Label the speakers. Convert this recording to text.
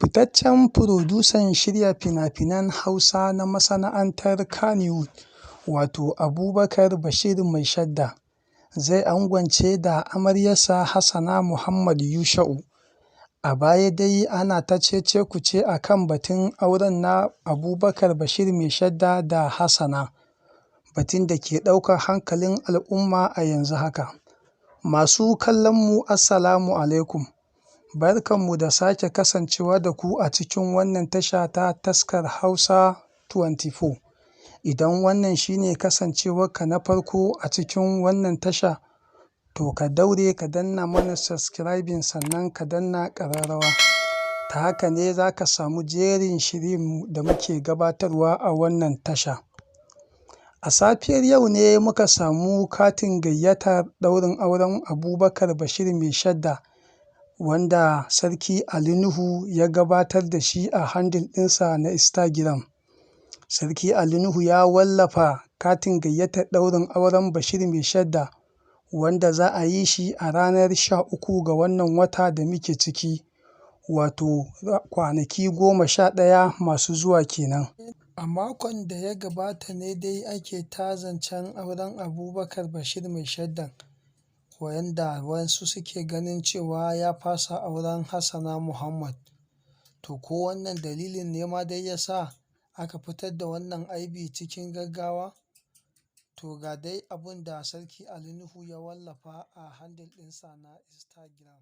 Speaker 1: Fitaccen furodusan shirya fina-finan Hausa na masana'antar Kannywood, wato Abubakar Bashir Maishadda, zai angwance da amaryarsa Hassana Muhammad Yusha'u. A baya dai ana ta cece-kuce a kan batun auren na Abubakar Bashir Maishadda da Hassana, batun da ke ɗaukar hankalin al'umma a yanzu haka. Masu kallonmu, Assalamu alaikum. Barkanmu da sake kasancewa da ku a cikin wannan tasha ta Taskar Hausa 24. Idan wannan shi ne kasancewarka na farko a cikin wannan tasha, to ka daure ka danna mana subscribing sannan ka danna ƙararrawa. Ta haka ne za ka samu jerin shirin da muke gabatarwa a wannan tasha. A safiyar yau ne muka samu katin gayyatar ɗaurin auren Abubakar Bashir Maishadda, wanda Sarki Ali Nuhu ya gabatar da shi a handle ɗinsa na Instagram. Sarki Ali Nuhu ya wallafa katin gayyatar ɗaurin auren Bashir Maishadda, wanda za a yi shi a ranar 13 ga wannan wata da muke ciki, wato kwanaki 11 masu zuwa kenan. A makon da ya gabata ne dai ake ta zancen auren Abubakar Bashir Maishaddan, wanda wasu suke ganin cewa ya fasa auren Hassana Muhammad. To ko wannan dalilin ne ma dai ya sa aka fitar da wannan aibi cikin gaggawa? To ga dai abin da Sarki Ali Nuhu ya wallafa a handle ɗinsa na Instagram.